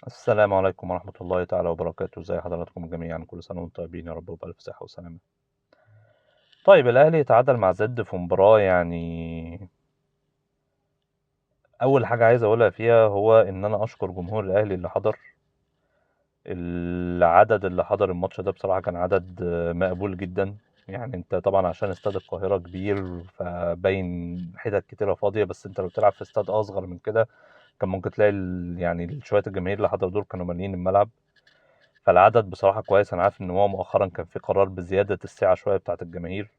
السلام عليكم ورحمة الله تعالى وبركاته. ازي حضراتكم جميعا؟ كل سنة وانتم طيبين يا رب وبألف صحة وسلامة. طيب الأهلي يتعادل مع زد في مباراة، يعني أول حاجة عايز أقولها فيها هو إن أنا أشكر جمهور الأهلي اللي حضر. العدد اللي حضر الماتش ده بصراحة كان عدد مقبول جدا. يعني انت طبعا عشان استاد القاهرة كبير فباين حتت كتيرة فاضية، بس انت لو بتلعب في استاد أصغر من كده كان ممكن تلاقي يعني شوية الجماهير اللي حضروا دول كانوا مالين الملعب. فالعدد بصراحة كويس. أنا عارف إن هو مؤخرا كان في قرار بزيادة السعة شوية بتاعة الجماهير،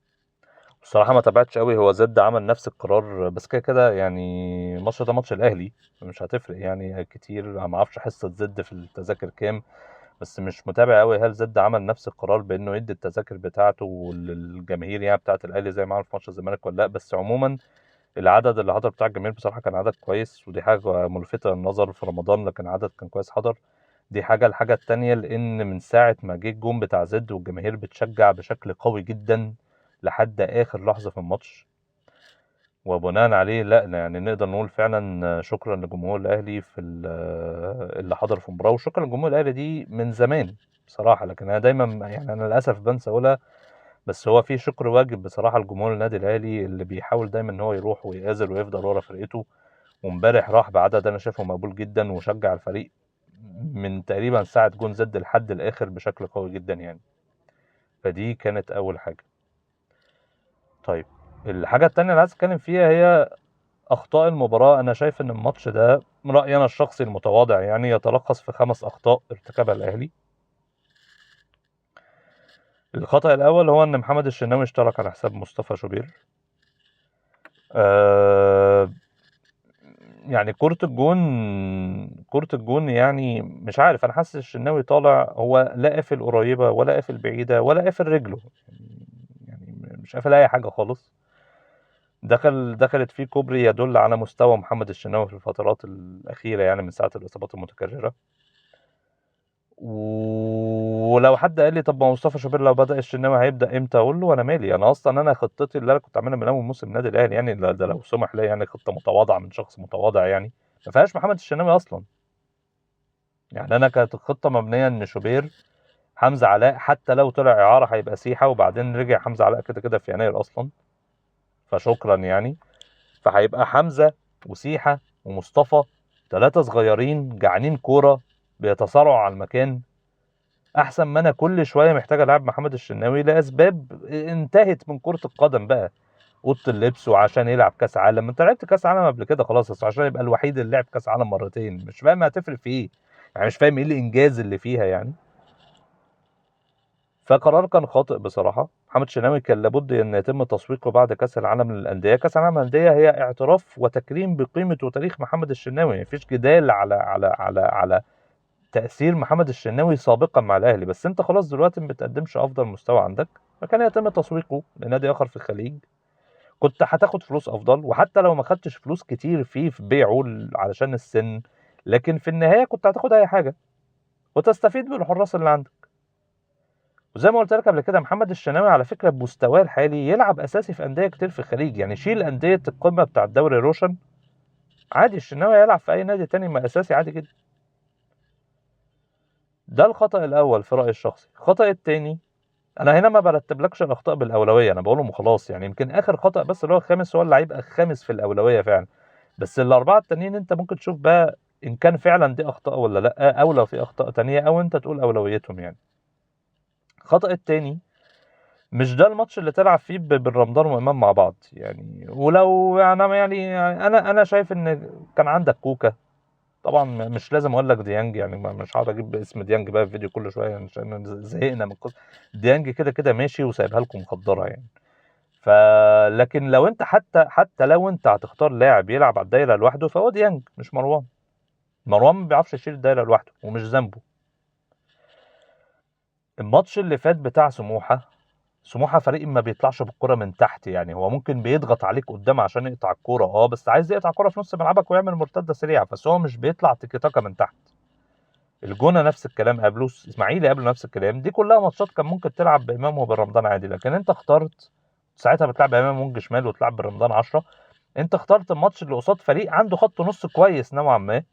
بصراحة ما تابعتش قوي هو زد عمل نفس القرار، بس كده كده يعني الماتش ده ماتش الأهلي مش هتفرق يعني كتير. ما أعرفش حصة زد في التذاكر كام، بس مش متابع قوي هل زد عمل نفس القرار بإنه يدي التذاكر بتاعته للجماهير يعني بتاعة الأهلي زي ما عمل في ماتش الزمالك ولا لأ. بس عموما العدد اللي حضر بتاع الجماهير بصراحة كان عدد كويس، ودي حاجة ملفتة للنظر في رمضان، لكن عدد كان كويس حضر. دي حاجة. الحاجة التانية لأن من ساعة ما جه الجون بتاع زد والجماهير بتشجع بشكل قوي جدا لحد آخر لحظة في الماتش، وبناء عليه لا يعني نقدر نقول فعلا شكرا لجمهور الأهلي في اللي حضر في المباراة، وشكرا لجمهور الأهلي دي من زمان بصراحة، لكن أنا دايما يعني أنا للأسف بنسى أقولها، بس هو في شكر واجب بصراحة لجمهور النادي الأهلي اللي بيحاول دايما إن هو يروح ويآزر ويفضل ورا فرقته، وامبارح راح بعدد أنا شايفه مقبول جدا وشجع الفريق من تقريبا ساعة جون زد لحد الآخر بشكل قوي جدا يعني. فدي كانت أول حاجة. طيب الحاجة التانية اللي عايز أتكلم فيها هي أخطاء المباراة. أنا شايف إن الماتش ده من رأيي أنا الشخصي المتواضع يعني يتلخص في 5 أخطاء ارتكبها الأهلي. الخطأ الأول هو إن محمد الشناوي اشترك على حساب مصطفى شوبير. يعني كرة الجون يعني مش عارف، أنا حاسس الشناوي طالع هو لا قافل قريبة ولا قافل بعيدة ولا قافل رجله، يعني مش قافل أي حاجة خالص. دخلت فيه كوبري يدل على مستوى محمد الشناوي في الفترات الأخيرة يعني من ساعة الإصابات المتكررة. ولو حد قال لي طب ما مصطفى شوبير لو بدأ الشناوي هيبدأ امتى، اقول له انا مالي، انا اصلا انا خطتي اللي انا كنت عاملها من اول موسم النادي الاهلي يعني ده لو سمح لي يعني خطه متواضعة من شخص متواضع يعني ما فيهاش محمد الشناوي اصلا. يعني انا كانت الخطة مبنية ان شوبير حمزة علاء حتى لو طلع اعاره هيبقى سيحه، وبعدين رجع حمزة علاء كده كده في يناير اصلا فشكرا يعني، فهيبقى حمزة وسيحه ومصطفى 3 صغيرين جعانين كورة بيتصارعوا على المكان، احسن ما انا كل شوية محتاج العب محمد الشناوي لاسباب انتهت من كره القدم بقى، اوضة اللبس وعشان يلعب كاس عالم. انت لعبت كاس عالم قبل كده خلاص، بس عشان يبقى الوحيد اللي لعب كاس عالم مرتين، مش فاهم هتفرق في ايه يعني، مش فاهم ايه الانجاز اللي فيها يعني. فقرار كان خاطئ بصراحة. محمد الشناوي كان لابد ان يتم تسويقه بعد كاس العالم للاندية. كاس العالم للاندية هي اعتراف وتكريم بقيمة وتاريخ محمد الشناوي، مفيش جدال على على على على تأثير محمد الشناوي سابقا مع الأهلي، بس انت خلاص دلوقتي ما بتقدمش أفضل مستوى عندك، فكان يتم تسويقه لنادي آخر في الخليج، كنت هتاخد فلوس أفضل، وحتى لو ما خدتش فلوس كتير فيه في بيعه علشان السن، لكن في النهاية كنت هتاخد أي حاجة وتستفيد بالحراس اللي عندك. وزي ما قلت لك قبل كده محمد الشناوي على فكرة بمستواه الحالي يلعب أساسي في أندية كتير في الخليج، يعني شيل أندية القمة بتاع الدوري روشن عادي، الشناوي يلعب في أي نادي تاني ما أساسي عادي جدا. ده الخطأ الأول في رأيي الشخصي. الخطأ التاني، أنا هنا ما برتبلكش الأخطاء بالأولوية، أنا بقولهم وخلاص يعني، يمكن آخر خطأ بس اللي هو الخامس هو اللي هيبقى الخامس في الأولوية فعلا، بس ال4 التانيين أنت ممكن تشوف بقى إن كان فعلا دي أخطاء ولا لأ، أو لو في أخطاء تانية، أو أنت تقول أولويتهم يعني. الخطأ التاني، مش ده الماتش اللي تلعب فيه بالرمضان وإمام مع بعض يعني، ولو يعني أنا شايف إن كان عندك كوكا، طبعا مش لازم اقول لك ديانج يعني، مش هقعد اجيب اسم ديانج بقى في فيديو كل شوية يعني عشان زهقنا من القصة. ديانج كده كده ماشي وسايبها لكم مخدره يعني. لكن لو انت حتى لو انت هتختار لاعب يلعب على الدايرة لوحده فهو ديانج مش مروان. مروان ما بيعرفش يشيل الدايرة لوحده ومش ذنبه. الماتش اللي فات بتاع سموحه فريق ما بيطلعش بالكرة من تحت يعني، هو ممكن بيضغط عليك قدام عشان يقطع الكرة، بس عايز يقطع الكرة في نص ملعبك ويعمل مرتدة سريعة، بس هو مش بيطلع تيكي تاكا من تحت. الجونة نفس الكلام قبله، اسماعيلي قبله نفس الكلام. دي كلها ماتشات كان ممكن تلعب بإمام وبالرمضان عادي، لكن انت اخترت ساعتها بتلعب بإمام wing شمال وتلعب بالرمضان 10. انت اخترت الماتش اللي قصاد فريق عنده خط نص كويس نوعا ما،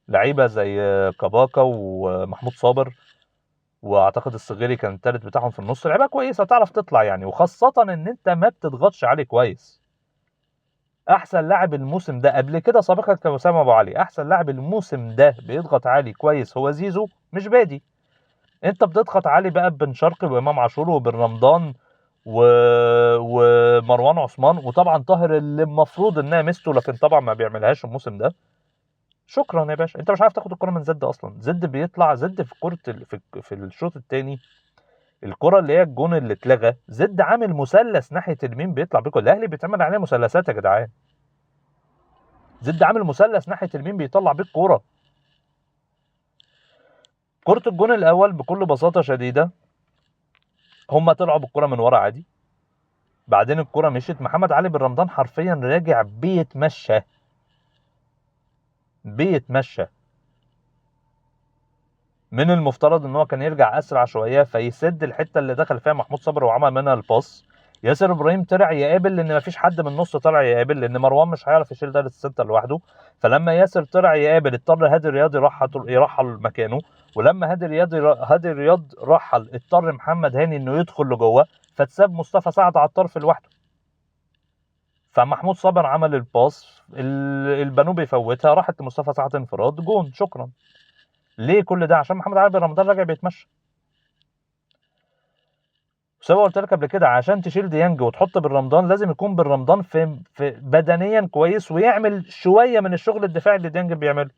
لعيبة زي كباكا ومحمود صابر، واعتقد الصغيري كان الثالث بتاعهم في النص، لعيبة كويسة تعرف تطلع يعني، وخاصة ان انت ما بتضغطش عليه كويس. احسن لاعب الموسم ده قبل كده سابقا كان وسام ابو علي، احسن لاعب الموسم ده بيضغط عالي كويس هو زيزو، مش بادي. انت بتضغط عالي بقى بن شرقي وامام عاشور وبن رمضان ومروان عثمان، وطبعا طاهر اللي المفروض انها ميزته لكن طبعا ما بيعملهاش الموسم ده. شكرا يا باشا، انت مش عارف تاخد الكره من زد اصلا. زد بيطلع، زد في كره في الشوط الثاني الكره اللي هي الجون اللي اتلغى، زد عامل مثلث ناحية اليمين بيطلع بيكو. الاهلي بيتعمل عليه مثلثات يا جدعان، زد عامل مثلث ناحية اليمين بيطلع بيه الكورة. كره الجون الاول بكل بساطة شديدة هم طلعوا بالكرة من ورا عادي، بعدين الكره مشيت، محمد علي بن رمضان حرفيا راجع بيتمشى بيتمشى. من المفترض ان هو كان يرجع اسرع شوية فيسد الحتة اللي دخل فيها محمود صبري وعمل منها الباص. ياسر ابراهيم طلع يقابل لان مفيش حد من النص طلع يقابل، لان مروان مش هيعرف يشيل دايرة الستة لوحده. فلما ياسر طلع يقابل اضطر هادي رياض يرحل مكانه، ولما هادي رياض رحل اضطر محمد هاني انه يدخل لجوه، فتساب مصطفى سعد على الطرف لوحده. فمحمود صابر عمل الباص، البنو بيفوتها، راحت لمصطفى سعد انفراد جون. شكرا. ليه كل ده؟ عشان محمد علي بن رمضان راجع بيتمشى. سواء قلت لك قبل كده، عشان تشيل ديانج وتحط بن رمضان لازم يكون بن رمضان في بدنيا كويس ويعمل شوية من الشغل الدفاعي اللي ديانج بيعمله.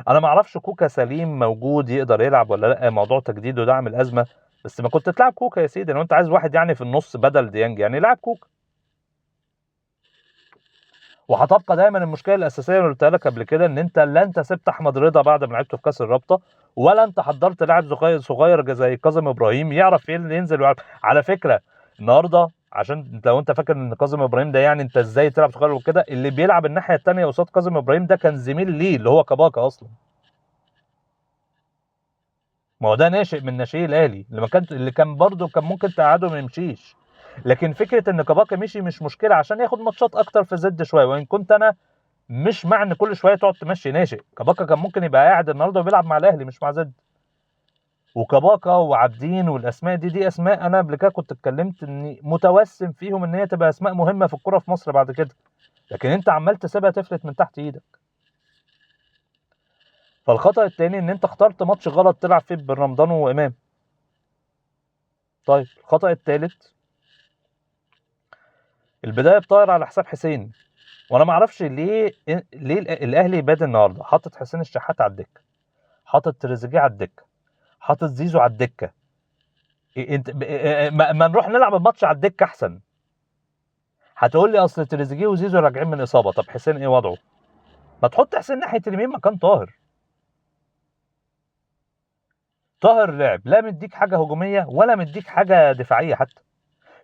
انا ما اعرفش كوكا سليم موجود يقدر يلعب ولا لا، موضوع تجديده ده عامل ازمة، بس ما كنت تلعب كوكا يا سيدي لو انت عايز واحد يعني في النص بدل ديانج، يعني لعب كوكا. وهتبقى دايما المشكلة الاساسية اللي قلتها لك قبل كده، ان انت لا انت سبت احمد رضا بعد ما لعبته في كاس الرابطة، ولا انت حضرت لاعب صغير زي كاظم ابراهيم يعرف ينزل ويعرف. على فكرة النهارده، عشان لو انت فاكر ان كاظم ابراهيم ده يعني انت ازاي تلعب صغير وكده، اللي بيلعب الناحية الثانية قصاد كاظم ابراهيم ده كان زميل ليه اللي هو كباكا اصلا. ما هو ده ناشئ من ناشئي الاهلي اللي كان برضه كان ممكن تقعده ما يمشيش. لكن فكرة ان كباكا مشي مش مشكلة عشان ياخد ماتشات اكتر في زد شوية، وان كنت انا مش مع ان كل شوية تقعد تمشي ناشئ. كباكا كان ممكن يبقى قاعد النهارده وبيلعب مع الاهلي مش مع زد. وكباكا وعابدين والاسماء دي اسماء انا قبل كده كنت اتكلمت اني متوسم فيهم ان هي تبقى اسماء مهمة في الكورة في مصر بعد كده، لكن انت عمال تسيبها تفلت من تحت ايدك. فالخطا الثاني ان انت اخترت ماتش غلط تلعب فيه بن رمضان وامام. طيب الخطا الثالث، البداية بطاهر على حساب حسين. وانا ما اعرفش ليه الاهلي بادئ النهارده حاطط حسين الشحات على الدكة، حاطط تريزيجيه على الدكة، حاطط زيزو على الدكة. انت ما نروح نلعب الماتش على الدكة احسن. هتقول لي اصل تريزيجيه وزيزو راجعين من اصابه، طب حسين ايه وضعه؟ ما تحط حسين ناحية اليمين مكان طاهر. طاهر لعب لا مديك حاجة هجومية ولا مديك حاجة دفاعية. حتى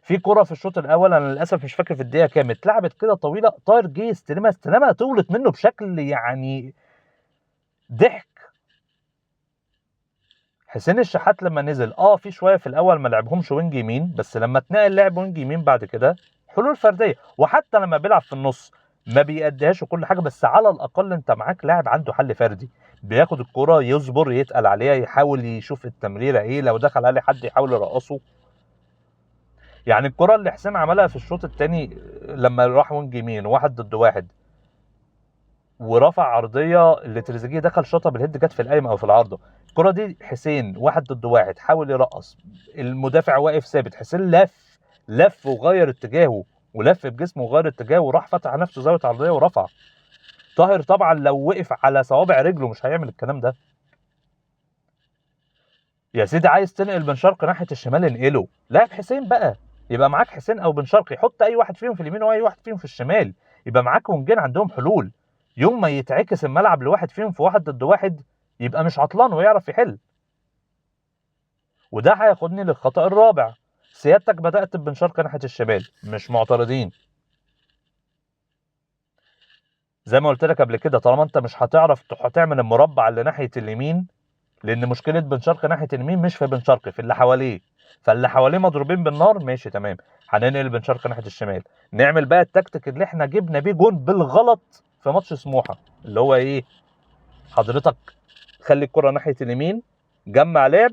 في كرة في الشوط الاول انا للاسف مش فاكر في الدقيقة كام اتلعبت كده طويلة، طاهر جه استلمها طولت منه بشكل يعني ضحك. حسين الشحات لما نزل في شوية في الاول ما لعبهمش wing يمين، بس لما اتنقل لعب wing يمين بعد كده حلول فردية، وحتى لما بيلعب في النص ما بيأديهاش وكل حاجة، بس على الاقل انت معاك لاعب عنده حل فردي، بياخد الكرة يصبر يتقل عليها، يحاول يشوف التمريره ايه، لو دخل عليه حد يحاول يرقصه. يعني الكرة اللي حسين عملها في الشوط الثاني لما راح wing يمين 1-1 ورفع عرضية اللي تريزيجيه دخل شاطها بال head جت في القايمة او في العارضة، الكرة دي حسين 1-1 حاول يرقص، المدافع واقف ثابت، حسين لف وغير اتجاهه ولف بجسمه وغير اتجاهه وراح فتح نفسه زاوية عرضية ورفع. طاهر طبعا لو وقف على صوابع رجله مش هيعمل الكلام ده. يا سيدي عايز تنقل بن شرقي ناحية الشمال انقله، لاعب حسين بقى، يبقى معاك حسين او بن شرقي، حط اي واحد فيهم في اليمين واي واحد فيهم في الشمال، يبقى معاك ونجين عندهم حلول. يوم ما يتعكس الملعب لواحد فيهم في 1-1 يبقى مش عطلان ويعرف يحل. وده هياخدني للخطأ الرابع، سيادتك بدأت ببن شرقي ناحية الشمال، مش معترضين. زي ما قلت لك قبل كده، طالما انت مش هتعرف تعمل المربع اللي ناحية اليمين، لان مشكلة بن شرقي ناحية اليمين مش في بن شرقي، في اللي حواليه، فاللي حواليه مضروبين بالنار، ماشي تمام، هننقل بن شرقي ناحية الشمال. نعمل بقى التكتيك اللي احنا جبنا بيه جون بالغلط في ماتش سموحة، اللي هو ايه؟ حضرتك خلي الكره ناحية اليمين، جمع لعب،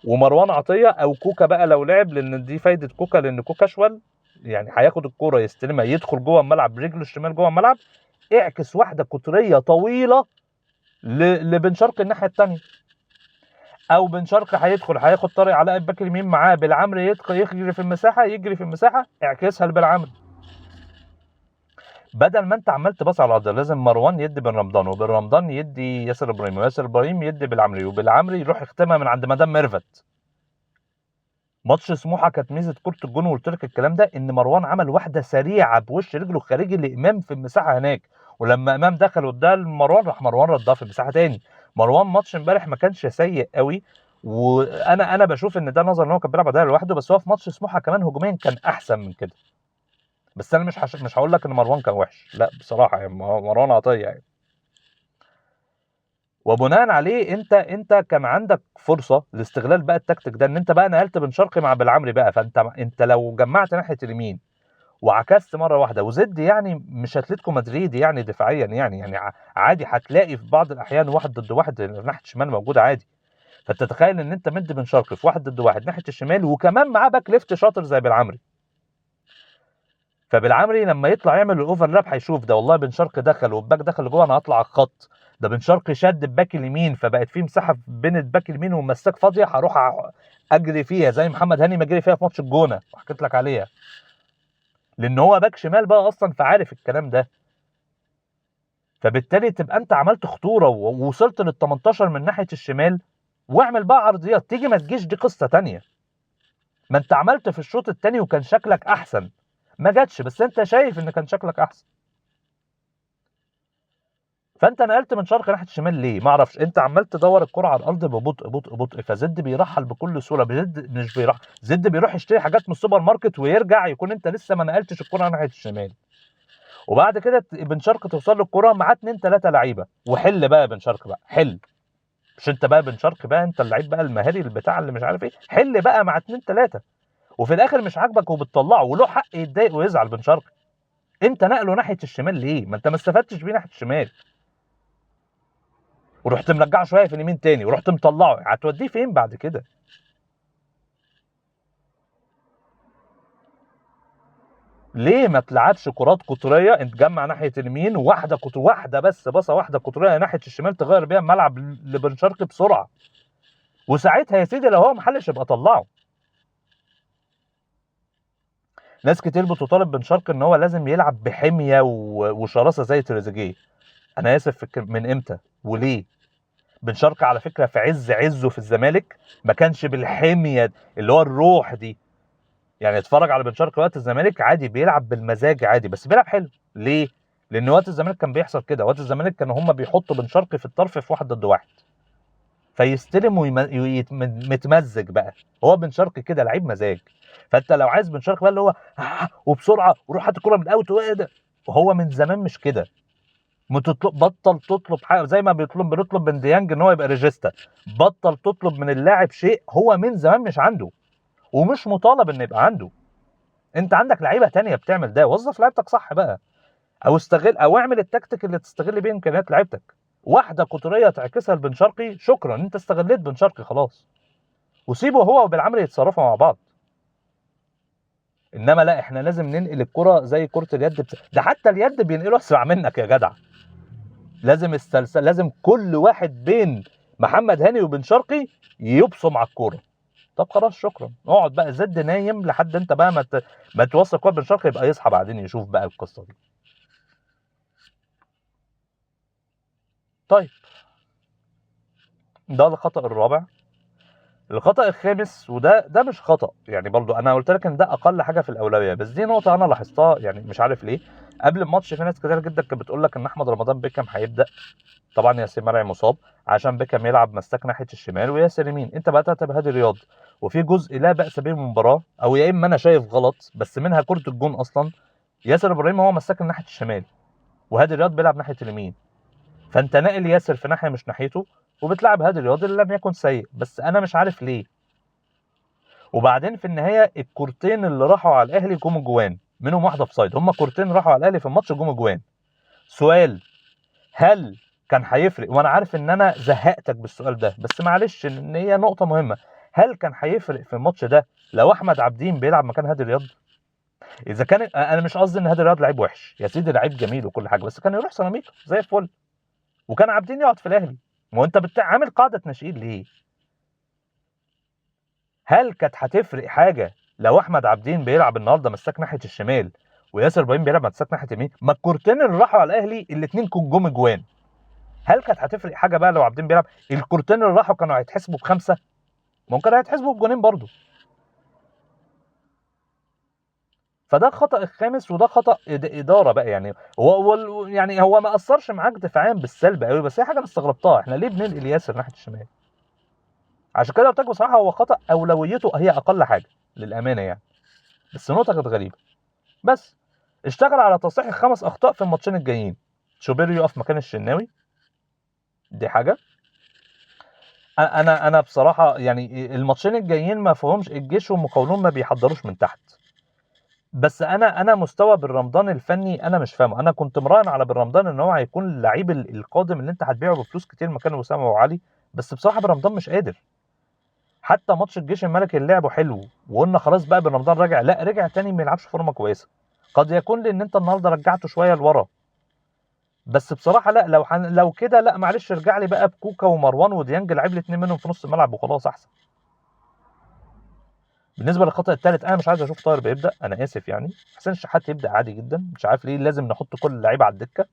ومروان عطية او كوكا بقى لو لعب، لان دي فايده كوكا، لان كوكا اشول يعني هياخد الكورة يستلمها يدخل جوه الملعب برجله الشمال جوه الملعب، اعكس واحدة قطرية طويلة لبن شرقي الناحية الثانية، او بن شرقي هيدخل هياخد طارق علاء الباك اليمين معاه، بالعمري يدخل يجري في المساحة، يجري في المساحة، اعكسها لبالعمري. بدل ما انت عمال تباص على الارض، لازم مروان يدي بن رمضان، وبن رمضان يدي ياسر ابراهيم، وياسر ابراهيم يدي بالعمري، وبالعمري يروح يختمها من عند مدام ميرفت. ماتش سموحه كانت ميزة كره الجون، وقلت لك الكلام ده، ان مروان عمل واحدة سريعة بوش رجله الخارجي لامام في المساحة هناك، ولما امام دخل واداها لمروان راح مروان ردها في المساحة تاني. مروان ماتش امبارح ما كانش سيء قوي، وانا بشوف ان ده نظر ان هو كان بيلعب ده لوحده، بس هو في ماتش سموحه كمان هجوميا كان احسن من كده. بس انا مش هقول لك ان مروان كان وحش، لا بصراحة يعني مروان عطية يعني. وبناء عليه انت كان عندك فرصة لاستغلال بقى التكتيك ده، ان انت بقى نقلت بن شرقي مع بالعمري بقى، فانت لو جمعت ناحية اليمين وعكست مرة واحدة، وزد يعني مش اتلتيكو مدريد يعني دفاعيا، يعني عادي هتلاقي في بعض الاحيان 1 ضد 1 ناحية الشمال موجودة عادي. فانت تخيل ان انت مد بن شرقي في 1 ضد 1 ناحية الشمال، وكمان معاه back left شاطر زي بالعمري، فبالعمري لما يطلع يعمل ال overlap هيشوف ده، والله بن شرقي دخل وال back دخل لجوه، انا هطلع على الخط ده، بن شرقي شد ال back اليمين فبقت في مساحة بين ال back اليمين والمساك فاضية، هروح اجري فيها زي محمد هاني ما جري فيها في ماتش الجونه وحكيت لك عليها، لان هو back شمال بقى اصلا فعارف الكلام ده. فبالتالي تبقى انت عملت خطورة ووصلت لل 18 من ناحية الشمال، واعمل بقى عرضيات، تيجي ما تجيش دي قصة ثانية. ما انت عملت في الشوط الثاني وكان شكلك احسن، ما جاتش، بس انت شايف ان كان شكلك احسن. فانت نقلت من شرق ناحية الشمال ليه؟ ما اعرفش. انت عمال تدور الكره على الارض ببطء بطء بطء، فزد بيرحل بكل سهولة، زد مش بيرحل، زد بيروح يشتري حاجات من السوبر ماركت ويرجع يكون انت لسه ما نقلتش الكره ناحية الشمال. وبعد كده بن شرقي توصل له الكره معاه 2 3 لعيبة، وحل بقى بن شرقي بقى، حل، مش انت بقى بن شرقي بقى، انت اللعيب بقى المهاري بتاع اللي مش عارف ايه، حل بقى مع 2 3، وفي الاخر مش عاجبك وبتطلعه، وله حق يتضايق ويزعل بن شرقي. انت نقله ناحية الشمال ليه؟ ما انت ما استفدتش بيه ناحية الشمال، ورحت مرجعه شوية في اليمين تاني، ورحت مطلعه، هتوديه فين بعد كده؟ ليه ما تلعبش كرات قطرية؟ انت تجمع ناحية اليمين واحدة واحدة بس، باصة واحدة قطرية ناحية الشمال تغير بيها الملعب لبن شرقي بسرعة، وساعتها يا سيدي لو هو محلش يبقى طلعه. ناس كتير بتطالب بن شرقي ان هو لازم يلعب بحميه وشراسه زي تريزيجيه. انا اسف، من امتى وليه؟ بن شرقي على فكرة في عز عزه في الزمالك ما كانش بالحميه اللي هو الروح دي. يعني اتفرج على بن شرقي وقت الزمالك عادي بيلعب بالمزاج عادي، بس بيلعب حلو. ليه؟ لان وقت الزمالك كان بيحصل كده، وقت الزمالك كانوا هم بيحطوا بن شرقي في الطرف في 1 ضد 1 فيستلم ومتمزج بقى. هو بن شرقي كده لعيب مزاج. فانت لو عايز بن شرقي بقى اللي هو وبسرعة وروح هات الكورة من ال out وايه ده، وهو من زمان مش كده. بطل تطلب حاجة زي ما بنطلب من ديانج ان هو يبقى regista، بطل تطلب من اللاعب شيء هو من زمان مش عنده ومش مطالب ان يبقى عنده. انت عندك لعيبة تانية بتعمل ده، وظف لعيبتك صح بقى، او استغل او اعمل التكتيك اللي تستغل بيه امكانيات لعيبتك. واحدة قطرية تعكسها لبن شرقي، شكرا انت استغليت بن شرقي خلاص، وسيبه هو وبالعمري يتصرفوا مع بعض. انما لا، احنا لازم ننقل الكره زي كره اليد ده حتى اليد بينقلوا اسرع منك يا جدع. لازم السلسلة، لازم كل واحد بين محمد هاني وبن شرقي يبصم على الكورة. طب خلاص شكرا، اقعد بقى زد نايم لحد انت بقى ما توصل كورة بن شرقي، يبقى يصحى بعدين يشوف بقى القصة دي. طيب ده الخطأ الرابع. الخطأ الخامس، وده مش خطأ يعني، برضو انا قلت لك ان ده اقل حاجة في الاولوية، بس دي نقطة انا لاحظتها يعني مش عارف ليه. قبل الماتش في ناس كتير جدا كانت بتقول لك ان احمد رمضان بيكهام هيبدأ، طبعا ياسر مرعي مصاب، عشان بيكهام يلعب مساك ناحية الشمال وياسر يمين. انت بقى بهادي رياض، وفي جزء لا بأس به من المباراة، او يا اما انا شايف غلط، بس منها كرة الجون اصلا ياسر ابراهيم هو مساك ناحية الشمال وهادي رياض بيلعب ناحية اليمين، فانت ناقل ياسر في ناحية مش ناحيته وبتلعب هادي رياض اللي لم يكن سيء، بس انا مش عارف ليه. وبعدين في النهاية الكورتين اللي راحوا على الاهلي جم جوان، منهم واحدة offside، هم كورتين راحوا على الاهلي في الماتش جم جوان. سؤال، هل كان هيفرق؟ وانا عارف ان انا زهقتك بالسؤال ده، بس معلش ان هي نقطة مهمة. هل كان هيفرق في الماتش ده لو احمد عابدين بيلعب مكان هادي رياض؟ اذا كان انا مش قصدي ان هادي رياض لعيب وحش يا سيدي، لعيب جميل وكل حاجة، بس كان يروح سيراميكا زي الفل، وكان عابدين يقعد في الاهلي. ما هو انت عامل قاعدة ناشئين ليه؟ هل كانت هتفرق حاجة لو احمد عابدين بيلعب النهارده مساك ناحية الشمال وياسر ابراهيم بيلعب مساك ناحية اليمين؟ ما الكورتين اللي راحوا على الاهلي الاثنين كانوا جم جوان. هل كانت هتفرق حاجة بقى لو عابدين بيلعب؟ الكورتين اللي راحوا كانوا هيتحسبوا ب5، ممكن هيتحسبوا بجونين برضو. فده الخطأ الخامس، وده خطأ إدارة بقى. يعني هو يعني هو ما أثرش معاك دفاعيا بالسلب قوي، بس هي حاجة أنا استغربتها، إحنا ليه بننقل ياسر ناحية الشمال؟ عشان كده قلت لك بصراحة هو خطأ أولويته هي أقل حاجة للأمانة يعني، بس نقطة كانت غريبة. بس اشتغل على تصحيح ال5 أخطاء في الماتشين الجايين. شوبير يقف مكان الشناوي، دي حاجة. أنا بصراحة يعني الماتشين الجايين ما فيهمش الجيش والمقاولون ما بيحضروش من تحت، بس انا مستوى بالرمضان الفني انا مش فاهمه. انا كنت مراهن على بالرمضان ان هو هيكون اللعيب القادم اللي انت هتبيعه بفلوس كتير مكان وسام ابو علي، بس بصراحة بالرمضان مش قادر. حتى ماتش الجيش الملكي اللي لعبه حلو وقلنا خلاص بقى بالرمضان راجع، لا رجع تاني ما يلعبش فورمه كويسة. قد يكون لان انت النهارده رجعته شوية لورا، بس بصراحة لا، لو كده لا معلش ارجع لي بقى بكوكا ومروان وديانج، لعب لي 2 منهم في نص الملعب وخلاص احسن. بالنسبة للخطا الثالث، انا مش عايز اشوف طاهر بيبدا، انا اسف يعني. حسين الشحات يبدا عادي جدا، مش عارف ليه لازم نحط كل اللعيبة على الدكة.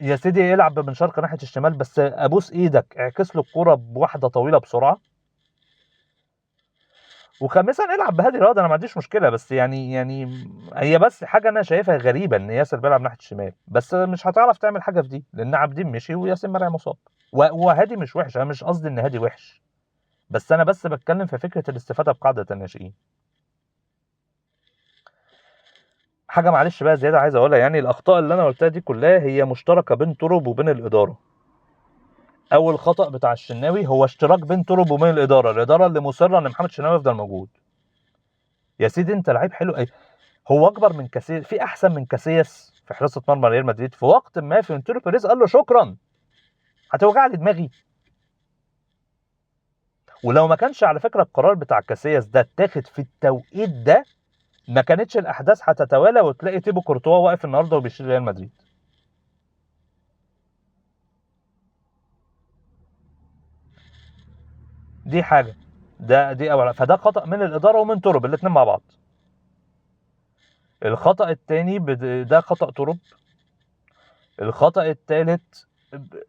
يا سيدي يلعب ببن شرقي ناحية الشمال، بس ابوس ايدك اعكس له الكورة بواحدة طويلة بسرعة. وخامسا العب بهادي رياض، انا ما عنديش مشكلة، بس يعني هي بس حاجة انا شايفها غريبة ان ياسر بيلعب ناحية الشمال، بس مش هتعرف تعمل حاجة في دي لان عابدين مشي وياسر مرعي مصاب، وهادي مش وحش، انا مش قصدي ان هادي وحش، بس انا بس بتكلم في فكرة الاستفادة بقاعدة الناشئين. حاجة معلش بقى زيادة عايز اقولها، يعني الاخطاء اللي انا قلتها دي كلها هي مشتركة بين طرب وبين الادارة. اول خطا بتاع الشناوي هو اشتراك بين طرب وبين الادارة، الادارة اللي مصرة ان محمد الشناوي يفضل موجود. يا سيدي انت لعيب حلو، هو اكبر من كاسياس، في احسن من كاسياس في حراسة مرمى ريال مدريد في وقت ما فلورنتينو بيريز قال له شكرا هتوجع لي دماغي. ولو ما كانش على فكرة القرار بتاع كاسياس ده اتاخد في التوقيت ده ما كانتش الاحداث هتتوالى وتلاقي تيبو كورتوا واقف النهارده وبيشيل ريال مدريد. دي حاجة، ده دي اول، فده خطا من الادارة ومن طرب الاثنين مع بعض. الخطا الثاني ده خطا طرب. الخطا الثالث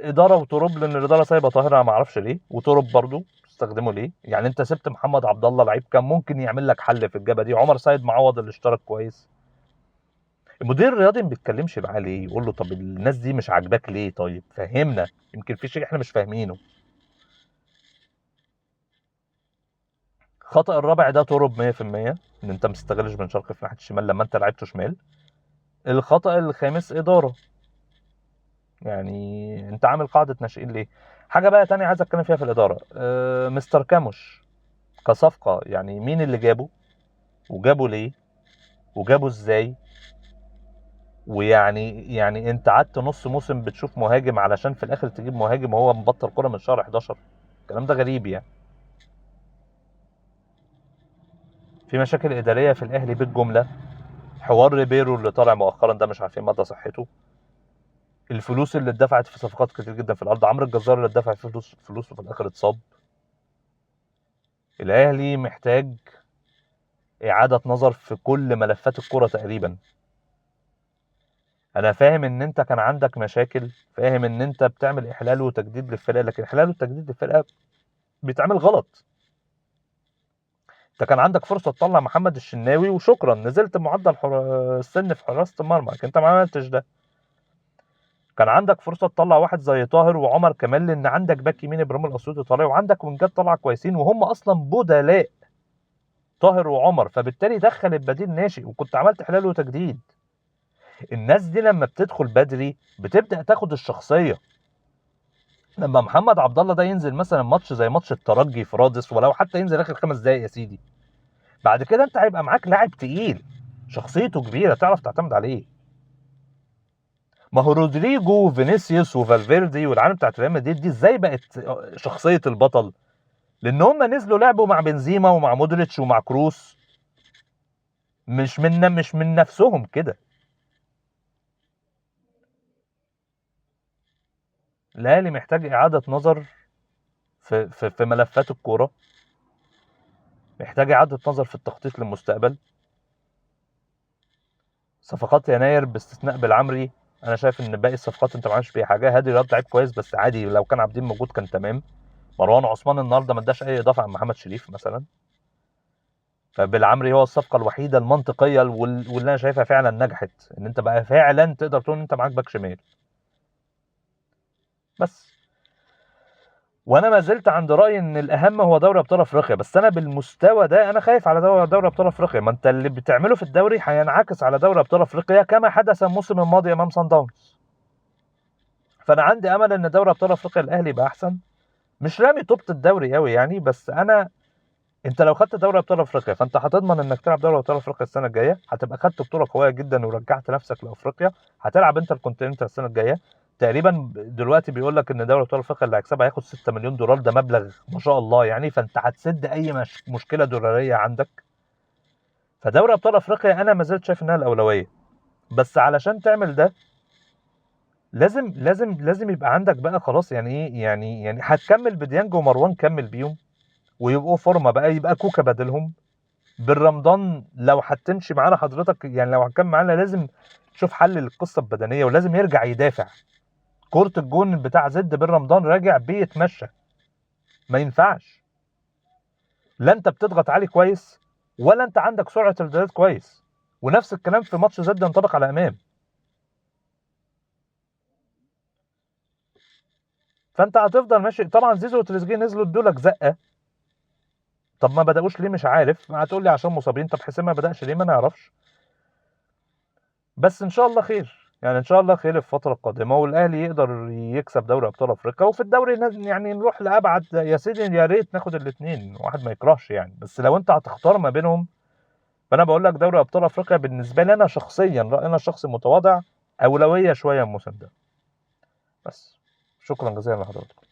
ادارة وطرب، لان الادارة سايبه طاهر انا ما اعرفش ليه، وطرب برضو استخدمه ليه؟ يعني انت سبت محمد عبد الله لعيب كان ممكن يعمل لك حل في الجبهة دي، عمر سيد معوض اللي اشترك كويس. المدير الرياضي ما بيتكلمش معاه ليه؟ يقول له طب الناس دي مش عاجباك ليه؟ طيب فهمنا، يمكن في شيء احنا مش فاهمينه. خطأ الرابع ده طرب 100%، ان انت ما تستغلش بن شرقي في ناحية الشمال لما انت لعبته شمال. الخطأ الخامس ادارة، يعني انت عامل قاعدة ناشئين ليه؟ حاجة بقى تانية عايز اتكلم فيها في الادارة، مستر كاموش كصفقه، يعني مين اللي جابه وجابه ليه وجابه ازاي؟ ويعني انت قعدت نص موسم بتشوف مهاجم علشان في الاخر تجيب مهاجم وهو مبطل كورة من شهر 11، الكلام ده غريب يعني. في مشاكل ادارية في الاهلي بالجملة، حوار ريبيرو اللي طالع مؤخرا ده مش عارفين مدى صحته، الفلوس اللي اتدفعت في صفقات كتير جدا في الارض، عمرو الجزار اللي اتدفع في فلوس وفي الاخر اتصاب. الاهلي محتاج اعاده نظر في كل ملفات الكره تقريبا. انا فاهم ان انت كان عندك مشاكل، فاهم ان انت بتعمل احلال وتجديد للفرقة، لكن احلال وتجديد للفرقة بيتعمل غلط. انت كان عندك فرصة تطلع محمد الشناوي وشكرا، نزلت معدل السن في حراسة المرمى، لكن انت ما عملتش ده. كان عندك فرصة تطلع واحد زي طاهر وعمر كمال، لان عندك باك يمين ابراهيم الاسيوطي طالع، وعندك وينجات طالعه كويسين وهم اصلا بدلاء طاهر وعمر، فبالتالي دخل البديل ناشئ وكنت عملت حلال وتجديد. الناس دي لما بتدخل بدري بتبدا تاخد الشخصية. لما محمد عبد الله ده ينزل مثلا ماتش زي ماتش الترجي في رادس، ولو حتى ينزل اخر 5 دقايق يا سيدي، بعد كده انت هيبقى معاك لاعب تقيل شخصيته كبيرة تعرف تعتمد عليه. ما هو رودريجو وفينيسيوس وفالفيردي والعالم بتاعت ريال مدريد دي ازاي بقت شخصية البطل؟ لان هم نزلوا لعبوا مع بنزيما ومع مودريتش ومع كروس، مش من نفسهم كده. الاهلي محتاج اعاده نظر في في في ملفات الكورة، محتاج اعاده نظر في التخطيط للمستقبل. صفقات يناير باستثناء بالعمري، انا شايف ان باقي الصفقات انت ما عملتش بيها حاجة. هادي رياض لعيب كويس بس عادي، لو كان عابدين موجود كان تمام. مروان عثمان النهارده ما اداش اي اضافه عن محمد شريف مثلا. فبالعمري هو الصفقة الوحيدة المنطقية واللي انا شايفها فعلا نجحت، ان انت بقى فعلا تقدر تقول ان انت معاك باك شمال بس. وانا ما زلت عند رايي ان الاهم هو دوري ابطال افريقيا، بس انا بالمستوى ده انا خايف على دوري ابطال افريقيا. ما انت اللي بتعمله في الدوري هينعكس على دوري ابطال افريقيا كما حدث الموسم الماضي امام صن داونز. فانا عندي امل ان دوري ابطال افريقيا الاهلي يبقى احسن، مش رامي طوبة الدوري قوي يعني، بس انا انت لو خدت دوري ابطال افريقيا فانت هتضمن انك تلعب دوري ابطال افريقيا السنة الجاية، هتبقى خدت بطوله قوية جدا ورجعت نفسك لافريقيا، هتلعب انتر كونتيننتال السنة الجاية. تقريبا دلوقتي بيقول لك ان دوري ابطال افريقيا اللي هيكسبها هياخد 6 مليون دولار، ده مبلغ ما شاء الله يعني، فانت هتسد اي مشكلة دولاريه عندك. فدوري ابطال افريقيا انا ما زلت شايف انها الاولوية، بس علشان تعمل ده لازم لازم لازم يبقى عندك بقى خلاص يعني ايه، يعني هتكمل بديانج ومروان، كمل بيهم ويبقوا فورمه بقى، يبقى كوكا بدلهم. بالرمضان لو هتمشي معانا حضرتك يعني، لو هتكمل معانا لازم تشوف حل للقصة البدنية، ولازم يرجع يدافع. كرة الجون بتاع زد بن رمضان راجع بيتمشى، ما ينفعش. لا انت بتضغط عليه كويس ولا انت عندك سرعة ارتداد كويس. ونفس الكلام في ماتش زد ينطبق على امام. فانت هتفضل ماشي. طبعا زيزو وتريزيجيه نزلوا ادوا لك زقه، طب ما بداوش ليه مش عارف، هتقول لي عشان مصابين، طب حسين ما بداش ليه ما نعرفش. بس ان شاء الله خير يعني، ان شاء الله خير الفترة القادمة، والاهلي يقدر يكسب دوري ابطال افريقيا، وفي الدوري يعني نروح لابعد يا سيدي، يا ريت ناخد الاثنين، واحد ما يكرهش يعني. بس لو انت هتختار ما بينهم فانا بقول لك دوري ابطال افريقيا بالنسبة لي انا شخصيا، انا شخص متواضع، اولوية شوية الموسم ده. بس شكرا جزيلا لحضراتكم.